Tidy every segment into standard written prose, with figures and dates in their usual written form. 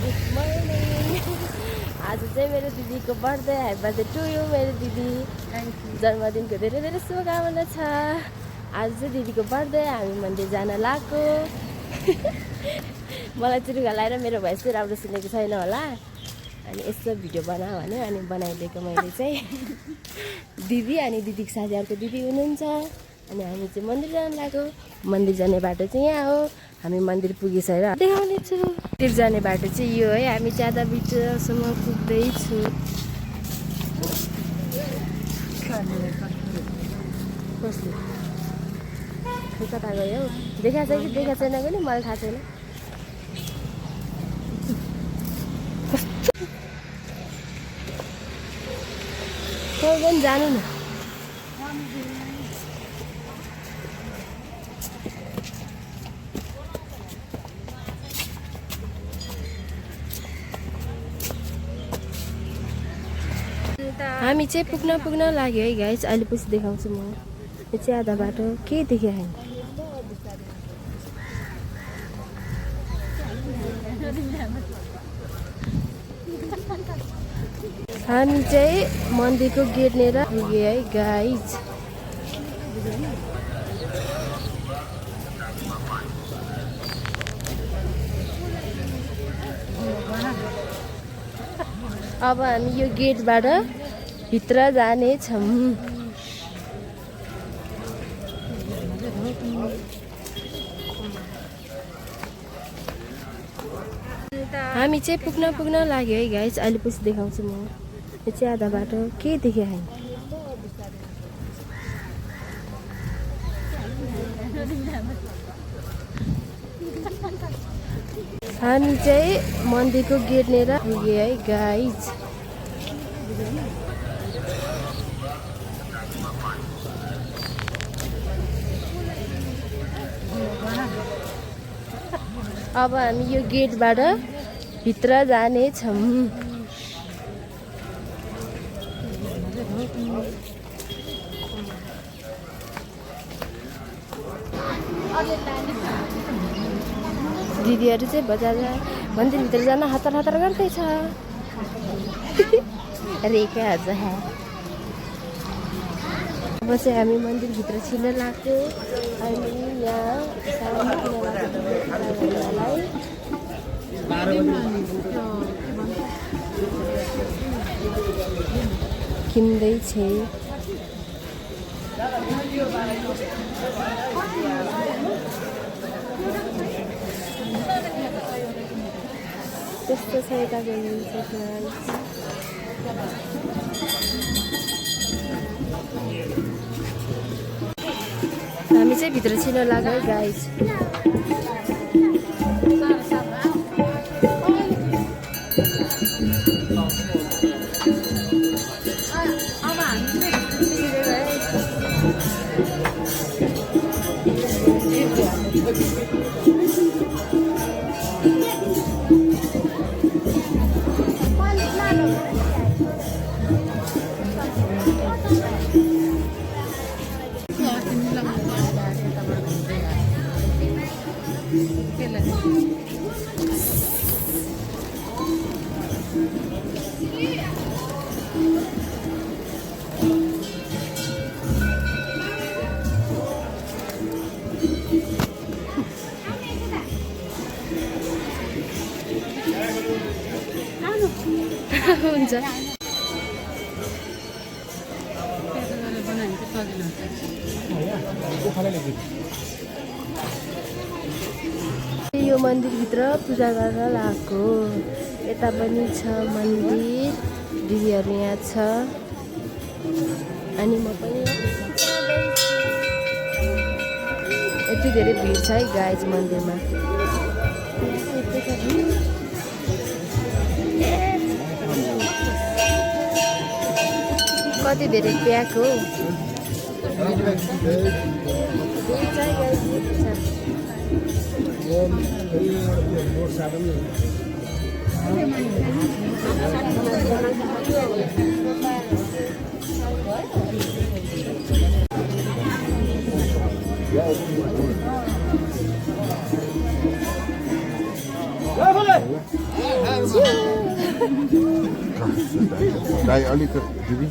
Good morning. आज चाहिँ मेरो दिदीको birthday, happy birthday to you मेरो दिदी। जन्मदिनको धेरै धेरै शुभकामना छ। आज चाहिँ दिदीको बर्थडे, हामी मन्दिर जान लाग्यो। मलाई चिरुगा लगाएर मेरो भोइस चाहिँ राम्रो सुनेको छैन होला, अनि यस्तो भिडियो बनाऊ भने अनि बनाइदिएको मैले चाहिँ। दिदी अनि दिदीको साथीहरूको दिदी हुनुहुन्छ, अनि हामी चाहिँ मन्दिर जान लाग्यो। मन्दिर जाने बाटो चाहिँ यहाँ हो, हामी मन्दिर पुगिसकेर देखाउने छु। मन्दिर जाने बाटो चाहिँ यो है, हामी ज्यादा बिचसम्म पुग्दैछु। कसले कता गयो देखाएको छ कि देखाएको छैन पनि मलाई थाहा छैन। पनि जानु न। हामी चाहिँ पुग्न लाग्यो है गाइस। अहिले पछि देखाउँछु म। यो चाहिँ आधा बाटो के देखेँ होइन। हामी चाहिँ मन्दिरको गेट लिएर पुग्यो है गाइस। अब हामी यो गेटबाट भित्र जानेछौँ। हामी चाहिँ पुग्न लाग्यो है गाइस। अहिले पछि देखाउँछु म। यो चाहिँ आधा बाटो के देखेँ होइन। हामी चाहिँ मन्दिरको गेट लिएर पुग्यो है गाइस। अब हामी यो गेटबाट भित्र जानेछौँ। दिदीहरू चाहिँ बजार मन्दिरभित्र जान हतार हतार गर्दैछ। रेखा आज अब चाहिँ हामी मन्दिरभित्र छिर्न लाग्यो। अहिले यहाँ किन्दैछ। त्यस्तो छ यताको हामी चाहिँ भित्र छिर्न लाग्यो गाइस। हुन्छ यो मन्दिरभित्र पूजा गर्न लाग्यो। यता पनि छ मन्दिर, दिदीहरू यहाँ छ, अनि म पनि यति धेरै भिड छ है गाइस मन्दिरमा। कति धेरै प्याक हो। दाइ अलिक दिदी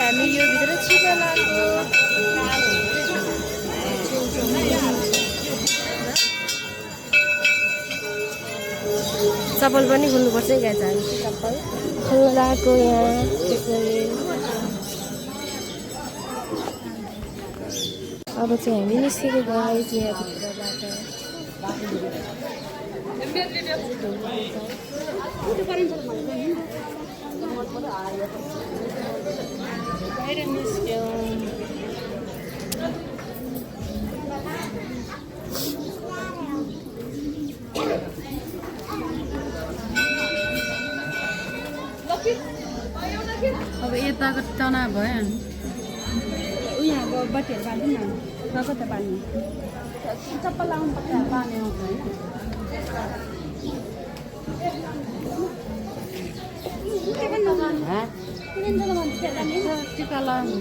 हामी यो भित्र छिटो लाग्यो चप्पल पनि खोल्नुपर्छ है गाइज हामी चप्पल खोल्न लगाएको यहाँ त्यसरी अब चाहिँ हामी निस्केको गाइज यहाँभित्रबाट बाहिर निस्क्यौँ अब यताको टना भयो नि यहाँ अब बत्तीहरू बाल्नु न गएको त बाल्नु चप्पल लाउनु पर्छ बाल्ने आउँछ टिका लाउनु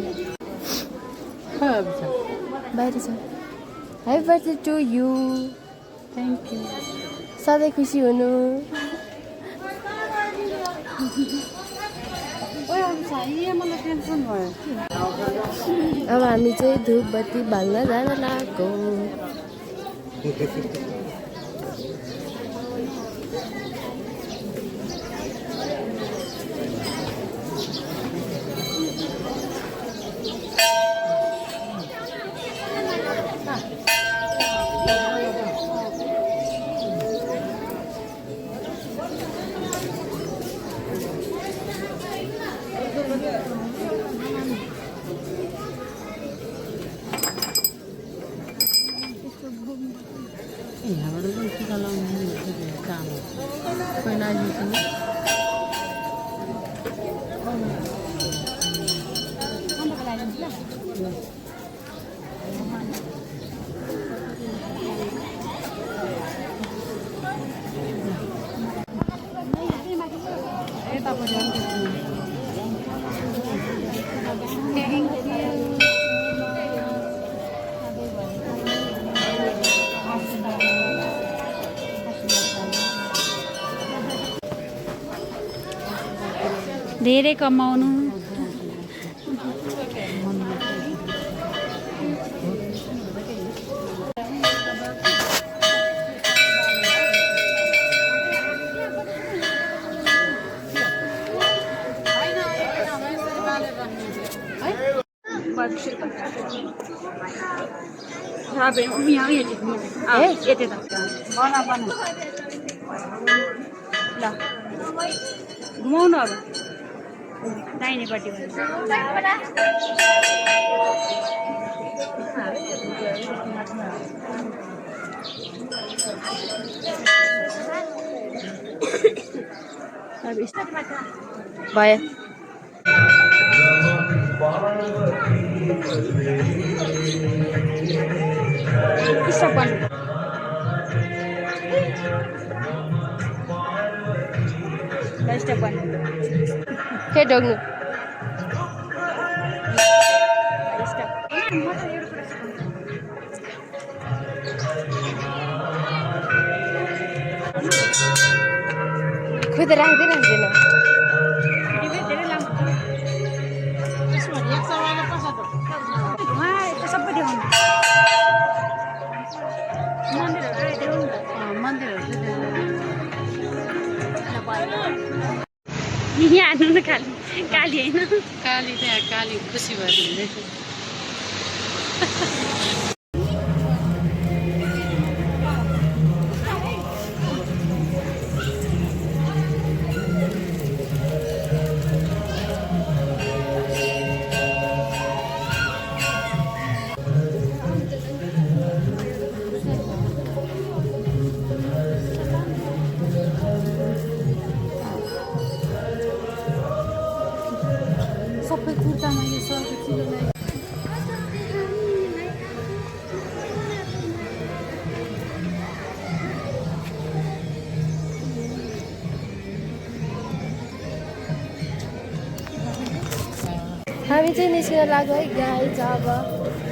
बाहिर छ happy birthday to you thank you सधैँ खुसी हुनु मलाई टेन्सन भयो अब हामी चाहिँ धुप बत्ती बाल्न जान लागेको यहाँबाट पनि टिका लाउनु काम हो पहिला धेरै कमाउनु यहाँ यति त बना बना ल घुमाउनु अब दाहिनेपट्टि भयो के ढोग्नु खोइ त राख्दै राख्दैन सबै देखाउनु यहाँ हाल्नु न काली काली होइन काली त्यहाँ काली खुसी भएर हिँड्दै सबै कुर्तामा यो सर्ट हामी चाहिँ निस्किन लाग्यो है गाइज। अब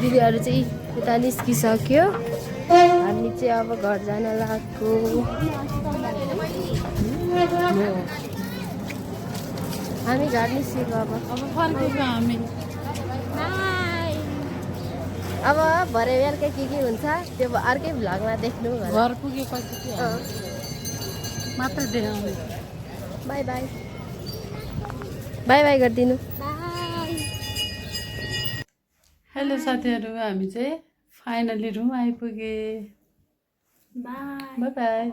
दिदीहरू चाहिँ उता निस्किसक्यो, हामी चाहिँ अब घर जान लाग्यो। हामी घर निस्केको अब फर्केको हामी अब भरे बेलुका के हुन्छ त्यो अर्कै भ्लगमा देख्नु होला। घर पुगेपछि चाहिँ मात्र देखाउने। बाई बाई बाई बाई गरिदिनु। हेलो साथीहरू, हामी चाहिँ फाइनली रुम आइपुगे। By by.